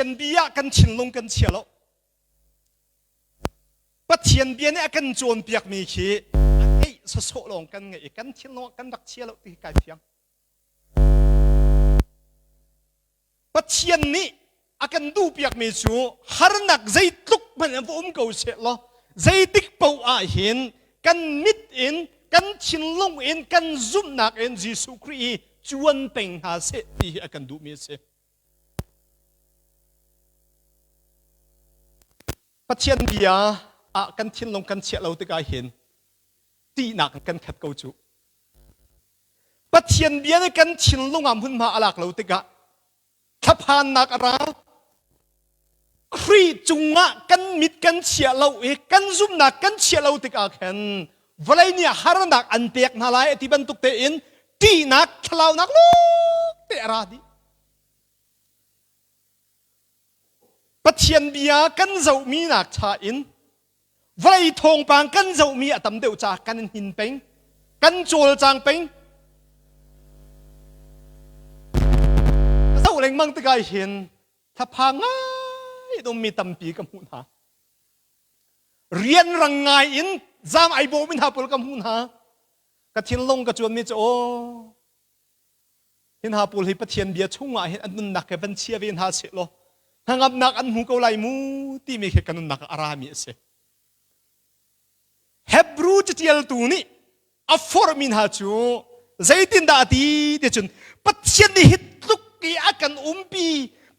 Pathian bia ah kan thinlung kan chia lo. Pathian bia nih a kan cawnpiakmi khi a ngeih sawsawh lawng kan ngeih i kan thinlung ah kan rak chia lo ti hi kai fiang. Pathian nih a kan duhpiakmi cu harnak zeitluk hmanh in va um ko seh law zeitik paoh ah hin kan mit in kan thinlung in kan zumhnak in Jesuh Khrih hi cuan peng hna seh ti hi a kan duhmi a si. Pathian bia ah kan thinlung kan chiah lo tikah hin tihnak kan khat ko cu. Pathian bia nih kan thinlung ah hmunhma a lak lo tikah thlaphannak a ra. Khrih cungah kan mit kan chiah lo i kan zumhnak kan chiah lo tikah khan vawlei nih harnak an pek hna lai ti bantuk tein ṭihnak thlalaunak lawng te a ra dih. Pathian bia kan zohmi nak cha in vawlei thawngpang kan zohmi a tam deuh caah kan in hin peng kan cawlcang peng zoh lengmang tikah hin thlaphang ngai in ummi tampi ka hmuh hna rianrang ngai in zam ai bawmi hna pawl ka hmuh hna ka thinlung ka cuanmi cu aw Hi hna pawl hi Pathian bia chungah hin an nunnak he van chia ve hna seh law hnangamnak an hmu ko lai mu timi khi ka nunnak ah a rami a si. Hebrew catialtu nih a forhmi hna cu zeitindah a ti ti cun Pathian nih hi tluk i a kan umpi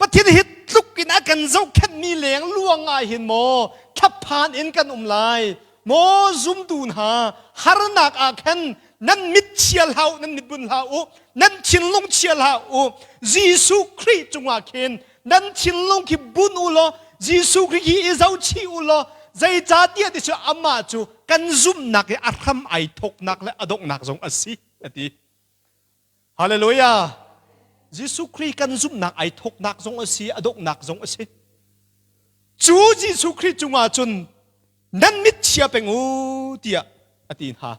Pathian hi tluk in a kan zohkhenhmi leng luang ah hin maw thlaphan in kan um lai maw zumtu hna harnak ah khan nan mit chia hlah u nan mit bun hlah u nan thinlung chia hlah u Jesuh Khrih cungah khin nan thinlung khi bun u law Jesuh Khrih hi i zohchih u law zeicahtiah ti cu amah cu kan zumhnak i a hram ai thawknak le a donghnak zong a si a ti Hallelujah! Jesuh Khrih kan zumhnak ai thawknak zong a si, a donghnak zong a si. Cu Jesuh Khrih cungah cun nan mit chia peng u tiah a ti hna.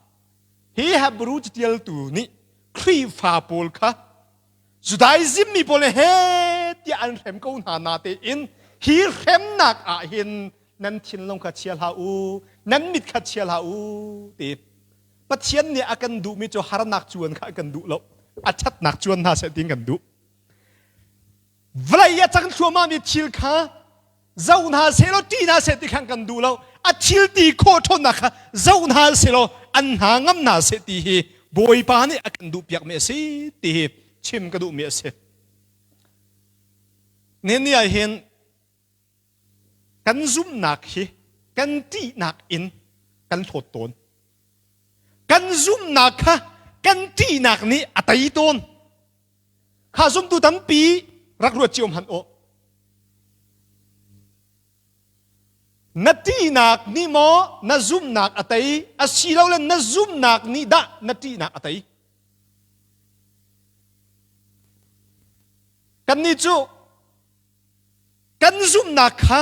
Hi Hebrew catialtu nih Khrihfa pawl kha Judaism mi pawl he tiah an hrem ko hna na tein hi hremnak ah hin nan thinlung kha chia hlah u, nan mit kha chia hlah u ti. Pathian nih a kan duhmi cu harnak cuan kha a kan duh lo. A ṭhatnak cuan hna seh tiin kan duh. Vawlei a cang thluahmahmi thil kha zoh hna seh law ṭih hna seh ti khan kan duh lo. A thil ti khawh ṭhawnnak kha zoh hna seh law an hna ngam hna seh ti hi Bawipa nih a kan duhpiakmi a si ti hi chim ka duhmi a si. Nihin ni ah hin kan zumhnak hi kan ṭihnak in kan hlawt tawn. Kan zumhnak kha kan ṭihnak nih a tei tawn. Kha zumtu tampi rak ruat cio hmanh u. Na ṭihnak nih maw na zumhnak a tei asilole na zumhnak nih dah na ṭihnak a tei? Kannih cu kan zumhnak kha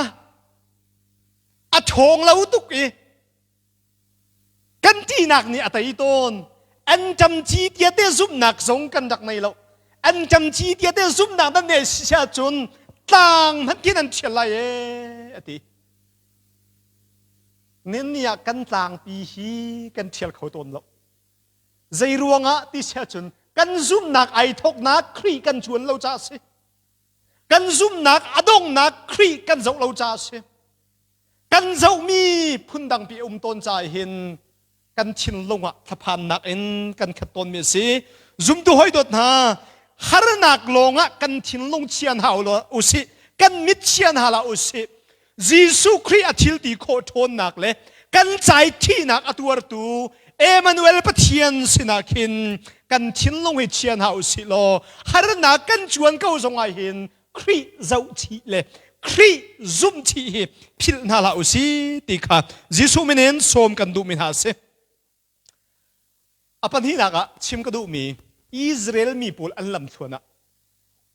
a ṭhawng lo tuk i kan ṭihnak nih a tei tawn. An ṭamci tia te zumhnak zong kan rak nei lo. An ṭamci tia te zumhnak nan nei si ahcun tlang hmanh khin an ṭhial lai ee a ti. Nin ni ah kan tlangpi hi kan ṭhial kho tawn lo. Zei ruangah ti si ahcun kan zumhnak ai thawknak Khrih kan cuan lo caah a si. Kan zumhnak a donghnak Khrih kan zoh lo caah a si. Kan zohmi phundangpi a um tawn caah hin kan thinlung ah thlaphannak in kan khat tawnmi a si. Zumtu hawi dawt hna, harnak lawngah kan thinlung chia hna usih, kan mit chia hna hlah usih. Jesuh Khrih a thil ti khawh ṭhawnnak le kan cai thihnak a tuartu Emmanuel Pathian sinah khin kan thinlung hi chia hna usih law harnak kan cuan ko zongah hin Khrih zohchih le Khrih zumhchih hi philh hna hlah usih ti kha Jesuh min in sawm kan duhmi hna a si. A pahnihnak ah chim ka duhmi Israel mi pawl an lamthluan ah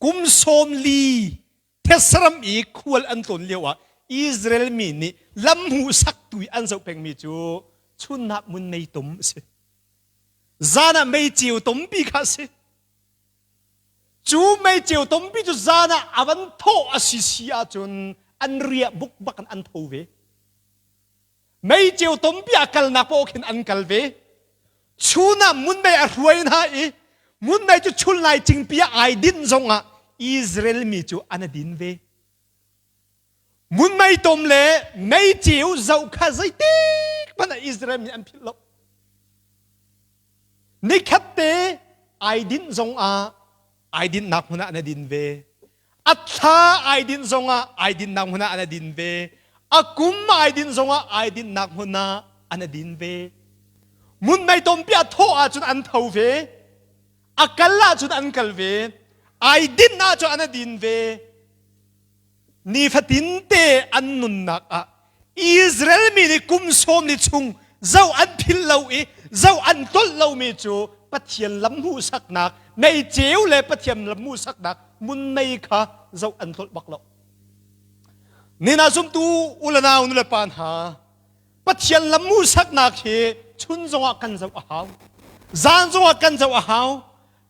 kum 40 Thesram i khual an tlawn lioah Israel mi nih lam hmuhsaktu i an zoh pengmi cu chunnak mun mei tom a si. Zan ah mei ceu tompi kha a si. Cu meiceu tompi cu zan ah a van thawh a si si ahcun an riah buk bak in an tho ve. Meiceu tompi a kalnak paoh khin an kal ve. Chun ah munmei a hruai hna i munmei cu chun lai cingpi ah ai dinh zongah Israel mi cu an din ve. Munmei tom le meiceu zoh kha zeitik hmanh ah Israel mi an philh lo. Nikhat te ai dinh zongah ai dinhnak hmun ah an din ve. A thla ai dinh zongah ai dinhnak hmun ah an din ve. A kum ai dinh zongah ai dinhnak hmun ah an din ve. Munmei tompi a thawh ahcun an tho ve. A kal ahcun an kal ve. Ai dinh ahcun an din ve. Nifatin te an nunnak ah Israel mi nih kum sawm ni chung zoh an philh lo i zoh an tlolh lomi cu Pathian lam hmuhsaknak meiceu le Pathian lam hmuhsaknak munmei kha zoh an tlolh bak lo. Nina zumtu ulanau nu le pa hna Pathian lam hmuhsaknak hi chun zongah kan zoh a hau. Zan zongah kan zoh a hau.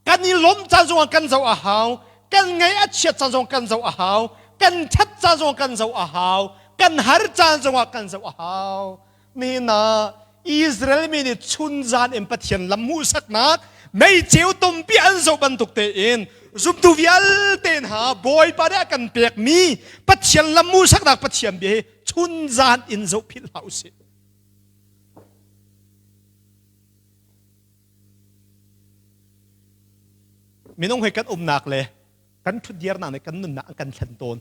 Kan i lawmh caan zongah kan zoh a hau. Kan ngaih a chiat caan zong kan zoh a hau. Kan ṭhat caan zongah kan zoh a hau. Kan har caan zongah kan zoh a hau. Nihin ah Israel mi nih chun zan in Pathian lam hmuhsaknak meiceu tompi an zoh bantuk tein zumtu vialte hna Bawipa nih a kan pekmi Pathian lam hmuhsaknak Pathian bia hi chun zan in zoh philh hlah usih. Minung he kan umnak le kan ṭhutdirnak nih kan nunnak an kan thlen tawn.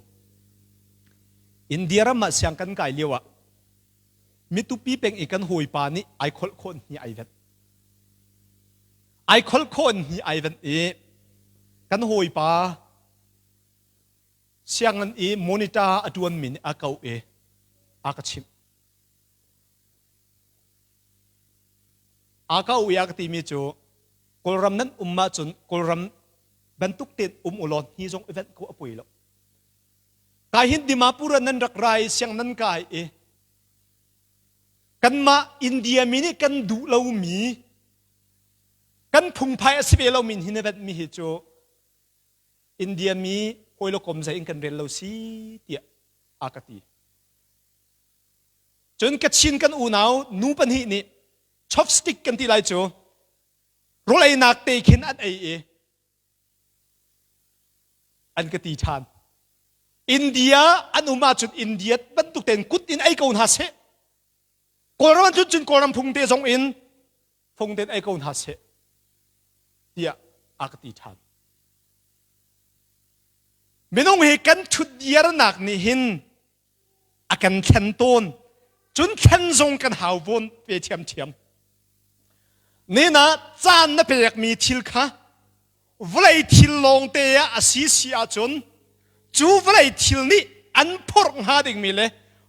India ram ah siang kan kai lio ah mitupi peng i kan hawipa nih ai kholh khawh hni ai venh. Ai kholh khawh hni ai venh i kan hawipa sianginn i monitor a ṭuanmi nih a ko i a ka chimh. A ka u i a ka timi cu Kawlram nan um ahcun Kawlram bantuk tein um u law hni zong i venh ko a poi lo. Kai hin Dimapur ah nan rak ra i siang nan kai i kanmah India mi nih kan duh lomi kan phungphai a si ve lomi hi na venhmi hi cu India mi hawi le kom zei in kan rel lo si tiah a ka ti. Cun Kachin kan unau nu pahnih nih chopstick kan ti lai cu rawl einak te khin an ei i an ka ti ṭhan. India an um ahcun India bantuk tein kut in ei ko hna seh. Kawlram an tlun cun Kawlram phung te zong in phung tein ei ko hna seh tiah a ka ti ṭhan. Minung hi kan ṭhutdiarnak nih hin a kan thlen tawn cun thlen zong kan hau vawn ve ṭhiamṭhiam nina caan na pekmi thil kha vawlei thil lawngte ah a si si ahcun cu vawlei thil nih an phorh hnga dingmi le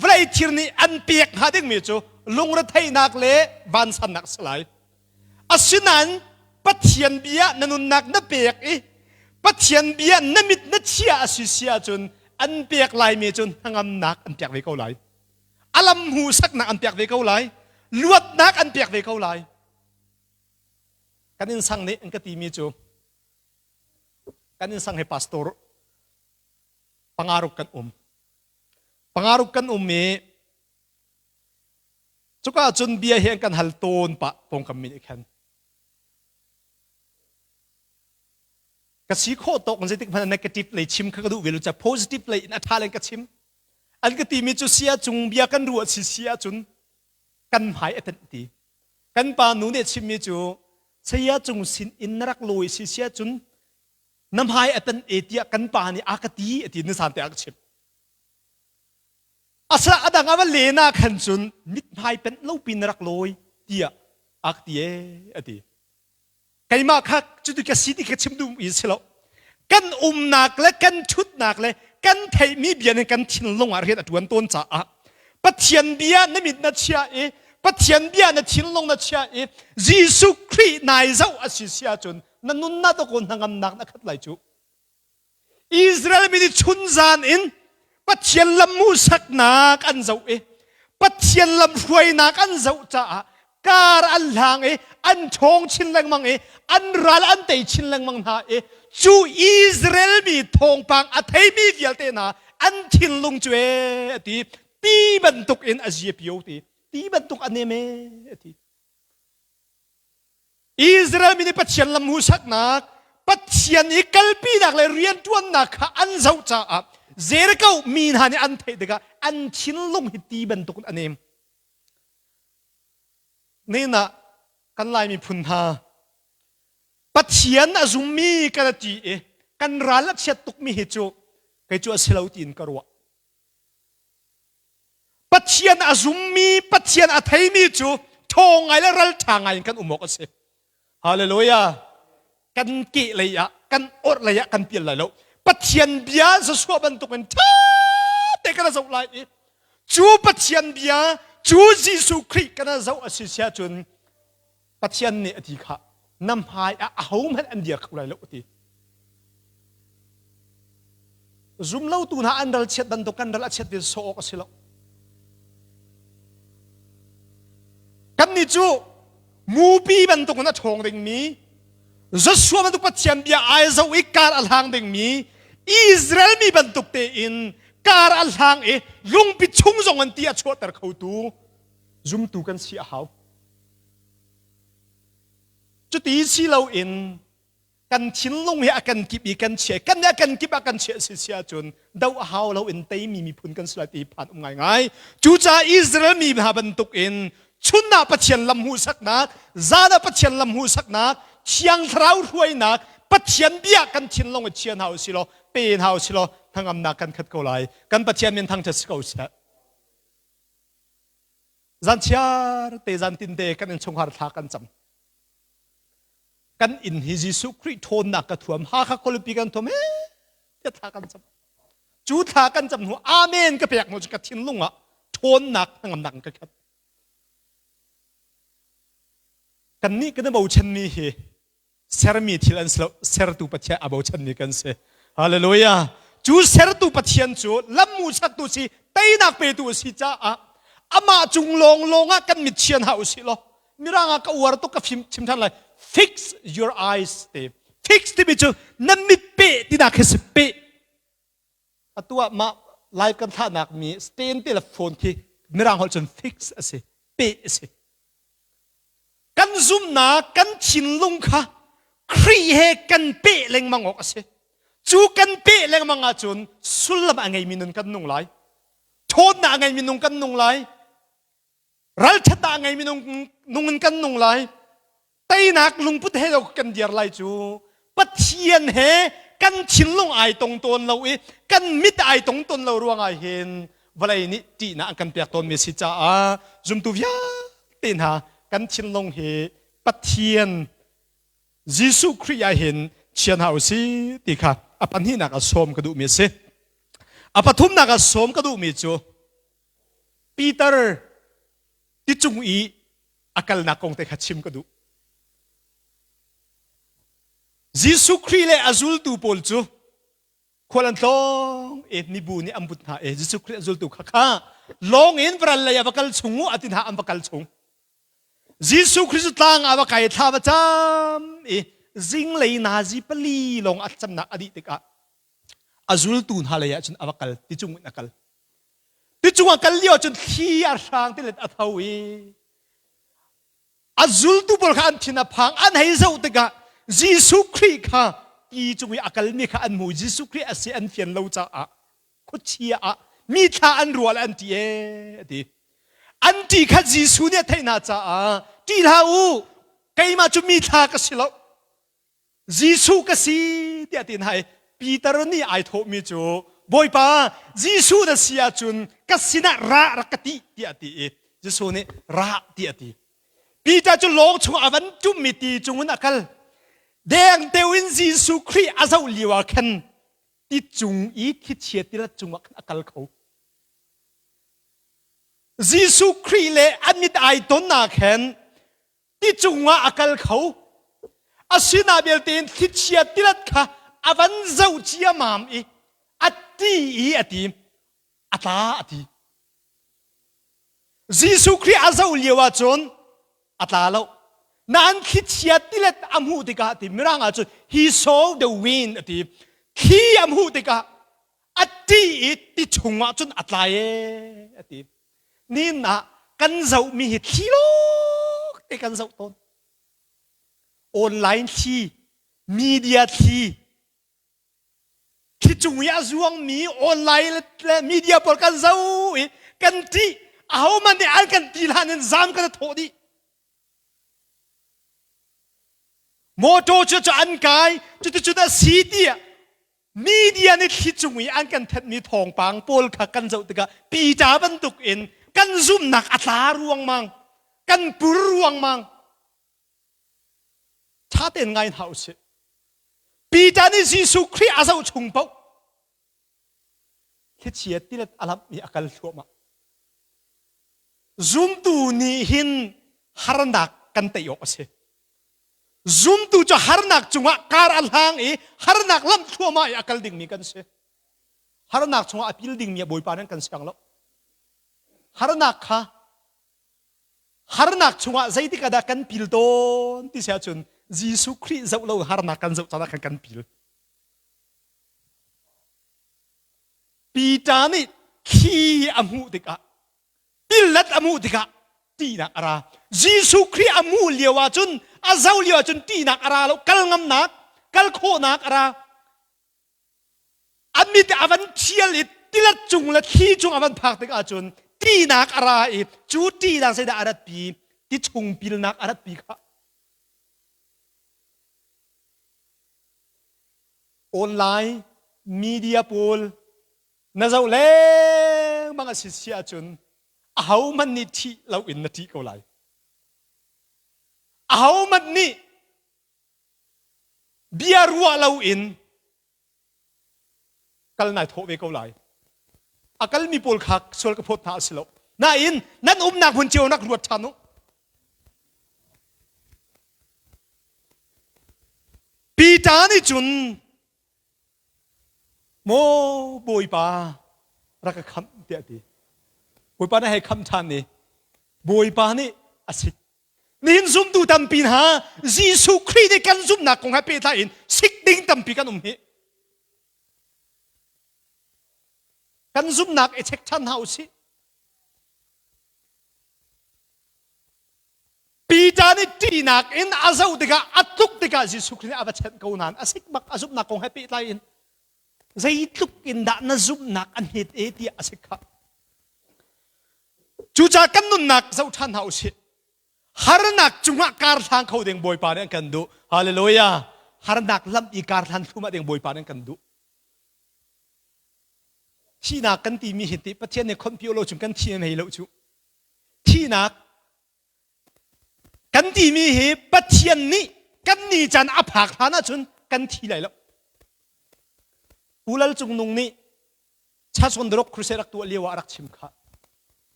vawlei thil nih an pek hnga dingmi cu lungretheihnak le vansannak si lai Asinain Pathian bia na nunnak na pek i Pathian bia na mit na chia a si si ahcun an pek laimi cu hnangamnak an pek ve ko lai. A lam hmuhsaknak an pek ve ko lai. Luatnak an pek ve ko lai. Kan innsang nih an ka timi cu kan innsang he pastor pangaruk kan um. Pangaruk kan um i Cuka cun bia hi an kan hal tawn pah pawngkam mi nih khan. Ka si khawh tawk zeitik hmanh negative lei chim kha ka duh ve lo ca positive lei in a ṭha len ka chim. An ka timi cu sia cung bia kan ruah si si ahcun kan hmai a tenh ti. Kan pa nu nih a chimmi cu saya cung sin in na rak lawi si si ahcun na hmai a tenh e tiah kan pa nih a ka ti a ti nisan te a ka chimh. Asa a dang a va len ah khan cun mithmai penh lo pin na rak lawi tiah a ka ti ee a ti. Keimah kha cuti ka si ti ka chim duh mi si lo. Kan umnak le kan ṭhutnak le kan theihmi bia nih kan thinlung ah rian a ṭuan tawn caah Pathian bia na mit na chia i Pathian bia na thinlung na chia i Jesuh Khrih nai zoh a si si ahcun na nunnak dawkaw hnangamnak na khat lai cu. Israel mi nih chunzan in Pathian lam hmuhsaknak an zoh i Pathian lam hruainak an zoh caah kar an hlang i an ṭhawng chin lengmang i an ral an tei chin lengmang hna i. Cu Israel mi thawngpang a theimi vialte hna an thinlung cu ee a ti. Ti bantuk in a ziapio ti. Ti bantuk a nem ee a ti. Israel mi nih Pathian lam hmuhsaknak, Pathian i kalpinak le rianṭuannak kha an zoh caah Jericho mi hna nih an theih tikah an thinlung hi ti bantuk in a nem. Nihin ah kan Lai miphun hna Pathian a zummi kan ti i kan ral a chiat tukmi hi cu kei cu a si lo tiin ka ruah. Pathian a zummi, Pathian a theimi cu ṭhawng ngai le ralṭha ngai in kan um awk a si. Hallelujah. Kan ke lei ah, kan orh lei ah kan pial lai lo. Pathian bia Joshua bantukin ṭha te kan zoh lai i cu Pathian bia, cu Jesuh Khrih kan zoh a si sia cun Pathian nih a ti kha na hmai ah ahohmanh an dir kho lai lo a ti. Zumlotu hna an ral chiat bantuk kan ral a chiat ti sawh awk a si lo. Kannih cu mupi bantuk in a ṭhawng dingmi, Joshua bantuk Pathian bia ai zoh i kar a hlang dingmi, Israel mi bantuk tein kar a hlang i lungpi chung zong an ti a chuahter khotu zumtu kan si a hau. Cuti si loin kan thinlung hi a kan kip i kan chia kan a kan kip a kan chiah si si ahcun do a hau lo in teimi miphun kan si lai ti phan um ngaingai. Cucaah Israel mi hna bantuk in chun ah Pathian lam hmuhsaknak, zan ah Pathian lam hmuhsaknak, Thiang Thlarau hruainak, Pathian bia kan thinlung i chia hna u si law, pe hna u si law, hnangamnak kan khat ko lai. Kan Pathian min thangṭhat si ko seh. Zan chiar te zan tin te kan innchungkhar thla kan cam. Kan inn hi Jesuh Khrih ṭhawnnak ka thuam, Hakha khualipi kan thuam he tiah thla kan cam. Cu thla kan cam hnu amen ka pek hnu cu ka thinlung ah ṭhawnnak hnangamnak in ka khat. Kannih kan i bochanmi hi sermi thil an si lo sertu Pathian a bochanmi kan si hallelujah cu sertu Pathian cu lammu saktu si teinak petu a si caah amah cung lawng lawng ah kan mit chian hau usih law mirang ah ka uar tuk ka fim chim than lai fix your eyes te fix timi cu na mit pe tinak khi si pe atu ah mah live kan thlahnak mi stand te le phone khi mirang holh cun fix a si pe a si Kan zumhnak, kan thinlung kha Khrih he kan peh lengmang awk a si. Cu kan peh lengmang ahcun sullam a ngeimi nun kan nung lai. Ṭhawnnak a ngeimi nung kan nung lai. Ralṭhatnak a ngeimi nung in kan nung lai. Teinak lungput he lo kan dir lai cu Pathian he kan thinlung ai tong tawn lo i kan mit ai tong tawn lo ruangah hin vawlei nih ṭihnak an kan pek tawnmi a si caah zumtu vialte hna kan thinlung hi Pathian Jesuh Khrih ah hin chia hna u si ti kha a pahnihnak ah sawm ka duhmi a si. A pathumnak ah sawm ka duhmi cu Peter ti cung i a kalnak kong te kha chim ka duh. Jesuh Khrih le a zultu pawl cu khual an tlawng i mibu nih an but hna i Jesuh Khrih a zultu kha kha lawng in varal lei ah va kal chung u a ti hna an va kal chung. Jesuh Khrih cu tlang ah va kai thla va cam i zinglei nazi pali lawng a camnak a dih tikah a zultu hna lei ah cun a va kal ti cung in a kal. Ti cung a kal lio cun thli a hrang ti let a tho i A zultu pawl kha an thin a phang an hei zoh tikah Jesuh Khrih kha ti cung i a kalmi kha an hmu Jesuh Khrih a si an fian lo caah khuachia ah mi thla an ruah le an ṭih ee a ti. An ṭih kha Jesuh nih a theih hna caah ṭih hlah u keimah cu mi thla ka si lo Jesuh ka si tiah ti hna i Peter nih ai thawhmi cu Bawipa Jesuh na si ahcun ka sinah ra rak ka ti tiah a ti i Jesuh nih ra tiah a ti. Peter cu lawng chungah a van ṭummi ti cungin a kal. Deng deuh in Jesuh Khrih a zoh lio ah khan ti cung i thlichia tilet cungah khan a kal kho. Jesuh Khrih le a mit ai ton ah khan ti cungah a kal kho asina belte in thlichia tilet kha a van zoh ciamam i a ti i a ti a tla a ti Jesuh Khrih a zoh lio ahcun a tla lo. Nain thlichia tilet a hmuh tikah ti Mirang ah cun he saw the wind a ti. Thli a hmuh tikah a ṭih i ti chungah cun a tlai ee a ti. Nin ah kan zohmi hi thli lawng te kan zoh tawn. Online thli, media thli, thli cung i a zuangmi online le media pawl kan zoh i kan ṭih. Ahohmanh nih an kan ti hlan in zam kan i thawh dih. Motor cu cu an kai, cuticun a si tiah media nih thli cung i an kan thenhmi thawngpang pawl kha kan zoh tikah Peter bantuk in kan zumhnak a tla ruangmang, kan pur ruangmang. Ṭha tein ngai hna usih. Peter nih Jesuh Khrih a zoh chung paoh thlichia tilet a lamh i a kal thluahmah. Zumtu nih hin harnak kan tei awk a si. Zumtu cu harnak cungah kar a hlang i harnak lamh thluahmah i a kal dingmi kan si. Harnak chungah a pil dingmi a Bawipa nan kan siang lo. Harnak kha harnak chungah zeitik ah dah kan pil tawn ti si ahcun Jesuh Khrih zoh lo harnak kan zoh caan ah khan kan pil. Peter nih thli a hmuh tikah tillet a hmuh tikah ṭihnak a ra. Jesuh Khrih a hmuh lio ahcun a zoh lio ahcun ṭihnak a ra lo kal ngamnak kal khawhnak a ra. A mit a van ṭhial i tilet cung le thli cung a van phak tik ahcun ṭihnak a ra i cu ṭihnak zeidah a ratpi ti chung pilnak a ratpi kha. Online media pawl na zoh lengmang a si si ahcun ahohmanh nih ṭhih loin na ṭih ko lai. Ahohmanh nih bia ruah loin kal nai thawh ve ko lai. A kalmi pawl kha sual ka phawt hna a si lo. Nain nan umnak hmun cio nak ruat ṭhan u. Peter nih cun Maw Bawipa rak ka khamh tiah a ti. Bawipa nih hei khamh ṭhan i Bawipa nih a sik. Nihin zumtu tampi hna Jesuh Khrih nih kan zumhnak kong he pehtlai in sik ding tampi kan um hi. Kan zumhnak i check ṭhan hna u sih. Peter nih ṭihnak in a zoh tikah a tluk tikah Jesuh Khrih nih a va chenh ko nain a sik bak a zumhnak kong he pehtlai in zeitluk in dah na zumhnak a hnet e tiah a sik khah. Cucaah kan nunnak zoh ṭhan hna usih. Harnak cungah kar hlang kho ding Bawipa nih an kan duh. Hallelujah. Harnak lam i kar hlan thluahmah ding Bawipa nih an kan duh. Thihnak kan timi hi ti Pathian nih khonpi lo chung kan thi mei lo cu. Thihnak kan timi hi Pathian nih kan ni caan a phak hlan ahcun kan thi lai lo. Pu Lal Cung Nung nih Chason Rock Crusade rak tuah lio ah rak chim kha.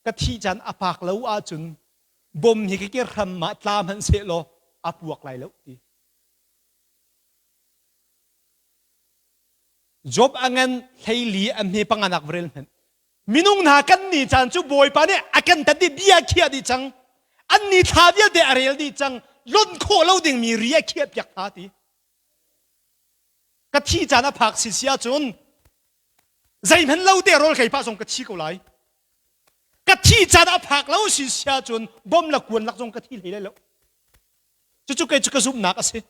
Ka thih caan a phak lo ahcun bom hi ka ke hram ah tla hmanh seh law a puak lai lo ti. Job a ngan 14 a hme panganak vrel hmanh. Minung hna kan ni caan cu Bawipa nih a kan tat i bia khiah dih cang. An ni thla vialte a rel dih cang. Lonh khawh lo dingmi ri a khiah piak hna ti. Ka thi caan a phak si si ahcun zeihmanh lo te rawl kei pah zong ka thi ko lai. Ka thi caan a phak lo si si ahcun bom la kuan lak zong ka thi hlei lai lo. Cucu kei cu ka zumhnak a si.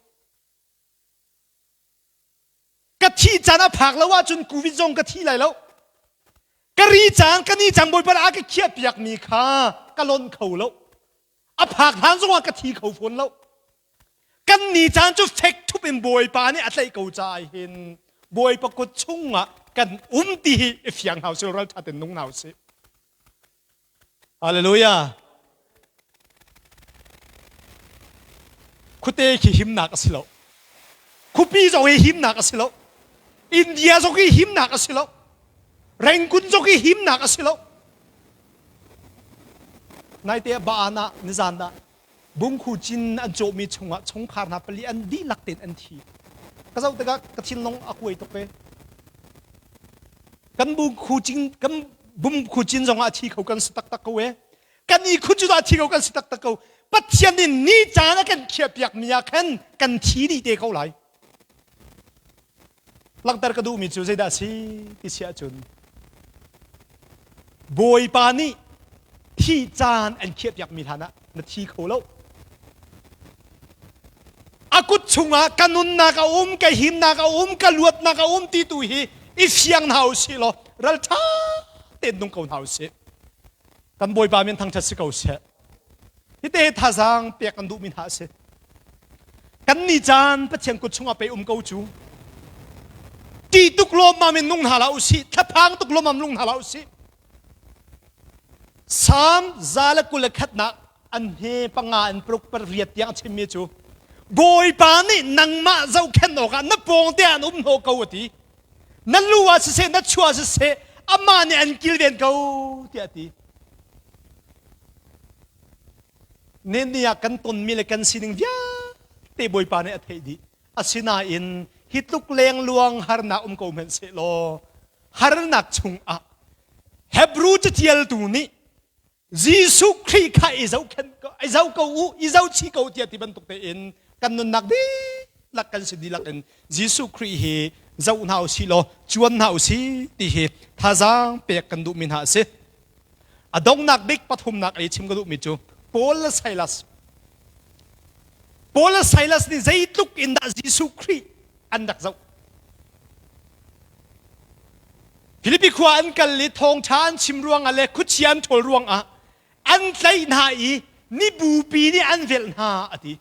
Ka thih caan a phak lo ahcun covid zong ka thi lai lo. Ka ri caan, ka ni cang Bawipa a ka khiah piakmi kha ka lonh kho lo. A phak hlan zongah ka thi kho fawn lo. Kan ni caan cu fek thup in Bawipa nih a tlaih ko caah hin Bawipa kut chungah kan um ti hi i fiang hna usih, ralṭha tein nung hna usih. Hallelujah. Khuate khi himnak a si lo. Khupi zong hi himnak a si lo. India zong hi himnak a si lo. Rangoon zong hi himnak a si lo. Naite ah Baan ah nizan ah Bungkhu cin an cawhmi chungah chungkhar hna pali an dihlak tein an thi. Ka zoh tikah ka thinlung a kuai tuk ve. Kan bungkhu cin kan bungkhu cin zongah a thi kho kan si taktak ko e. Kan i khut cu a thi kho kan si taktak ko. Pathian nih ni caan a kan khiahpiak mi ah khan kan thi dih te ko lai. Langhter ka duhmi cu zeidah a si ti si ahcun Bawipa nih thih caan an khiahpiakmi hlan ah na thi kho lo. A kut chungah ka nunnak a um, ka himnak a um, ka luatnak a um ti tu hi i fiang hna u sih law ralṭha tein nung ko hna u sih. Kan Bawipa min thangṭhat si ko seh. Hite thazaang pek kan duhmi hna a si. Kan ni caan Pathian kut chungah pei um ko cu. Ti tuk lawmmam in nung hna hlah usih, thlaphang tuk lawmmam nung hna hlah usih. Salm 121 an he panga an paruk pariat tiang a chimmi cu Bawipa nih nangmah zohkhenh awkah na pawng te an um hnawh ko a ti. Na lu ah siseh, na chuah siseh, amah nih an kilven ko tiah a ti. Ni ah kan tonmi le kan sining vialte Bawipa nih a theih dih. Asinain hi tluk lengluang harnak um ko hmanh sehlaw harnak chungah Hebrew catialtu nih Jesuh Khrih kha i zohkhenh i zoh ko u, i zohchih ko tiah ti bantuk tein kan nunnak dihlak kan si dihlak in Jesuh Khrih hi zoh hna u sih law cuan hna u sih ti hi thazaang pek kan duhmi hna a si. A donghnak bik pathumnak ei chim ka duhmi cu Paul le Silas. Paul le Silas nih zeitluk in dah Jesuh Khrih an rak zoh. Filipi khua an kal i thawngṭha an chim ruangah le khuachia an ṭhawl ruangah an tlaih hna i mibupi nih an velh hna a ti.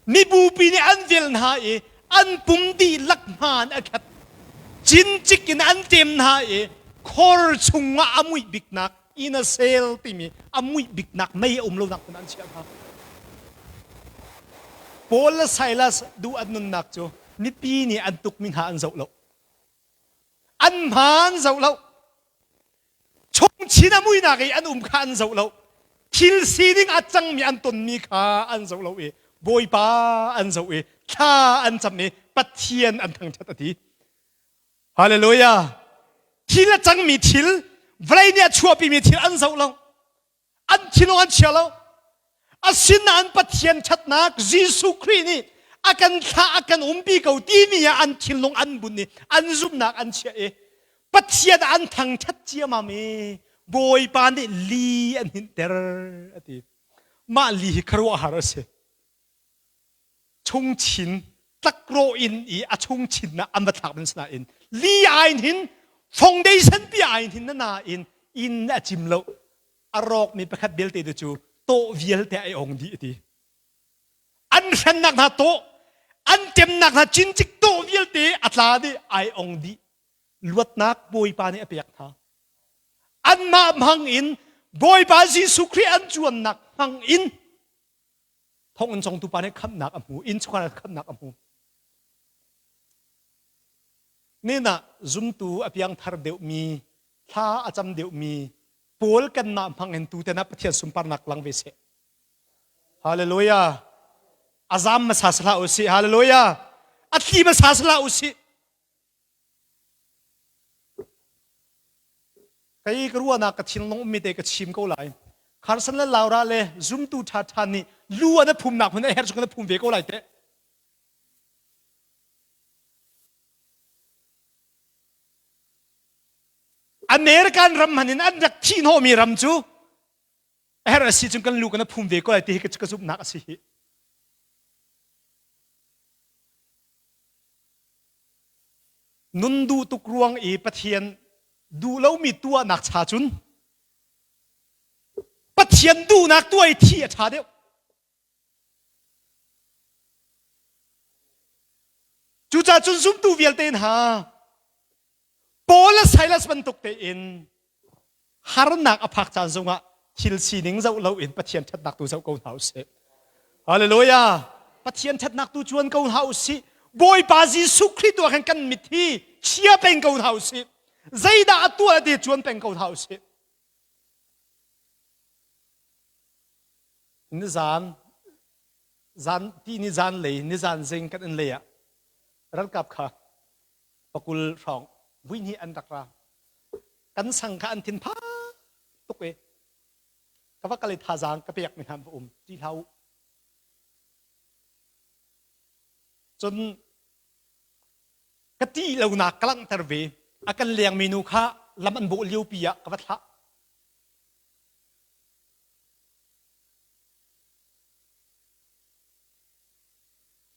Mibupi nih an velh hna i an pum dihlak hmaan a khat. Cincik in an ṭem hna i khor chungah a muih biknak inn a sel timi a muih biknak mei a um lonak hmun an chiah hna. Paul le Silas duh an nunnak cu mipi nih an tukmi hna an zoh lo. An hma an zoh lo. Chungchin a muihnak i an um kha an zoh lo. Thil sining a cangmi an tonmi kha an zoh lo i Bawipa an zoh i thla an cam i Pathian an thangṭhat a ti. Hallelujah! Thil a cangmi thil, vawlei nih a chuahpimi thil an zoh lo. An thinlung an chia lo. Asinain Pathian ṭhatnak Jesuh Khrih nih a kan thlah a kan umpi ko timi ah an thinlung an bunh i an zumhnak an chiah i Pathian an thangṭhat ciammam i Bawipa nih li an hinhter a ti. Mah li hi khuaruahhar a si. Chungchin tlakrawh in i a chungchin ah an va thlak men sinain li ain hin foundation pi ain hin na nain inn a cim lo. A rawkmi pakhat belte tu cu tawh vialte ai ong dih a ti. An hrennak hna tawh, an temnak hna cincik tawh vialte a tla dih, ai ong dih. Luatnak Bawipa nih a pek hna. Anmah hmang in Bawipa Jesuh Khrih an cuannak hmang in thonginn congtu pa nih khamhnak a hmu, innchungkhar ah khamhnak a hmu. Nin ah zumtu a piangthar deuhmi, thla a cam deuhmi Paul kanmah hmang in tuten ah Pathian sunparnak lang ve seh. Hallelujah. A zam hmasa sahlah u sih. Hallelujah. A thli hmasa sahlah u sih. Kei ka ruahnak ka thinlung ummi te ka chim ko lai. Carson le Laura le zumtu ṭhaṭha nih lu an a phumnak hmun a herh chung an a phum ve ko lai teh. American ram hman in an rak thihhnawhmi ram cu a herh a si cun kan lu kan a phum ve ko lai ti hi ka zumhnak a si hi. Nun duh tuk ruang i Pathian duh lomi tuahnak cha cun Pathian duhnak tuah i thi a ṭha deuh. Cucaah cun zumtu vialte hna Paul le Silas bantuk tein harnak a phak caan zongah thil sining zoh loin Pathian ṭhatnak tu zoh ko hna usih. Hallelujah! Pathian ṭhatnak tu cuan ko hna usih. Bawipa Jesuh Khrih tu ah khan kan mit hi chia peng ko hna usih. Zeidah a tuah ti cuan peng ko hna usih. Nizan zan ti ni zan lei nizan zing kan in lei ah ralkap kha pakul hrawng vuihnih an rak ra. Kan sang kha an thinphang tuk i. Ka va kal i thazaang ka pek mi hna an va um. Ṭih hlah u. Cun ka ṭih lonak ka langhter ve. A kan lengmi nu kha lam an bawh liopi ah ka va thlah.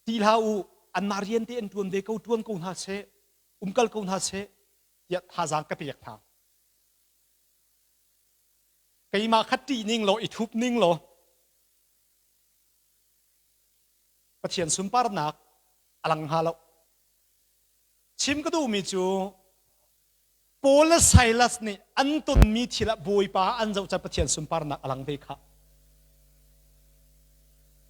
Ṭih hlah u, anmah rian te an ṭuan ve ko, ṭuan ko hna seh, umkal ko hna seh, tiah thazaang ka pek hna. Keimah kha ṭih ning law i thup ning law Pathian sunparnak a lang hnga lo. Chim ka duhmi cu Paul le Silas nih an tonmi thil ah Bawipa an zoh caan Pathian sunparnak a lang ve khah.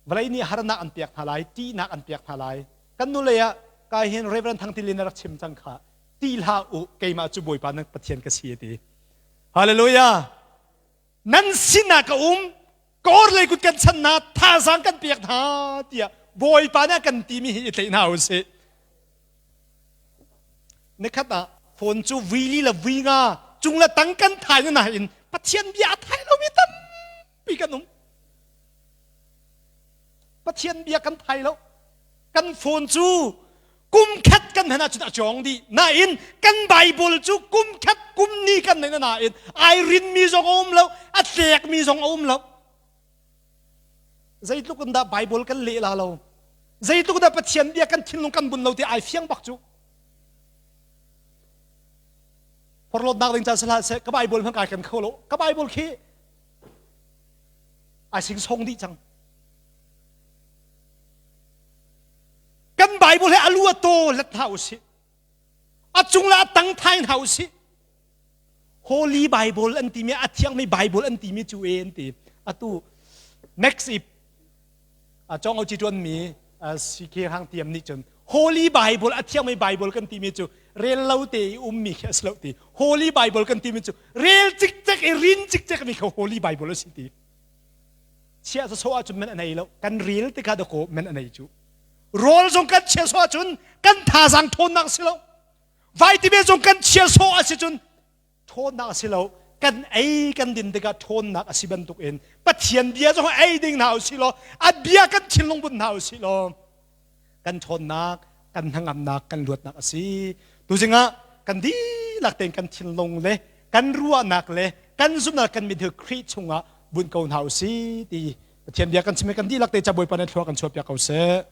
Vawlei nih harnak an pek hna lai, ṭihnak an pek hna lai. Kan nulei ah kai hin Reverend Thang Tilin a rak chim cang kha. Ṭih hlah u, keimah cu Bawipa nan Pathian ka si a ti. Hallelujah! Nan sinah ka um, ka orhlei kut kan chan hna, thazaang kan pek hna tiah Bawipa nih a kan timi hi i tlaih hna u sih. Nikhat ah phone cu vui li le vui nga cung le tang kan thai na nain Pathian bia a thai lomi tampi kan um. Pathian bia kan thai lo. Kan phone cu kum khat kan hman ahcun a cawng dih. Nain kan Bible cu kum khat kum ni kan nei na nain ai rinmi zong a um lo, a tlekmi zong a um lo. Zeitluk in dah Bible kan leh la lo? Zeitluk dah Pathian bia kan thinlung kan bun lo ti ai fiang bak cu. Porhlawtnak ding caan sihlah seh ka Bible hmang kai kan kho lo. Ka Bible khi ai sing song dih cang. Kan Bible he alu a to let hna usih. A cung le a tang thai hna usih. Holy Bible an timi a thiangmi Bible an timi cu e an ti. Atu next i chong o chi tuan mi CK Hang Tiam nih cun Holy Bible a thiangmi Bible kan timi cu rel lo te i ummi khi a si lo ti. Holy Bible kan timi cu rel cikcek i rin cikcek mi kha Holy Bible a si ti. Chia sa so ahcun men a nei lo. Kan rel tikah dakaw men a nei cu. Rawl zong kan chia so ahcun kan thazaang ṭhawnnak si lo. Vaitime zong kan chia sawh a si cun ṭhawnnak a si lo. Kan ei kan din tikah ṭhawnnak a si bantuk in Pathian bia zong ei ding hna usih law a bia kan thinlung bunh hna usih law kan ṭhawnnak, kan hnangamnak, kan luatnak a si. Tuzing ah kan dihlak tein kan thinlung le kan ruahnak le kan zumhnak kan mit Khrih chungah bunh ko hna usih ti Pathian bia kan chim i kan dihlak te ca Bawipa nih thlua kan chuahpiak ko seh.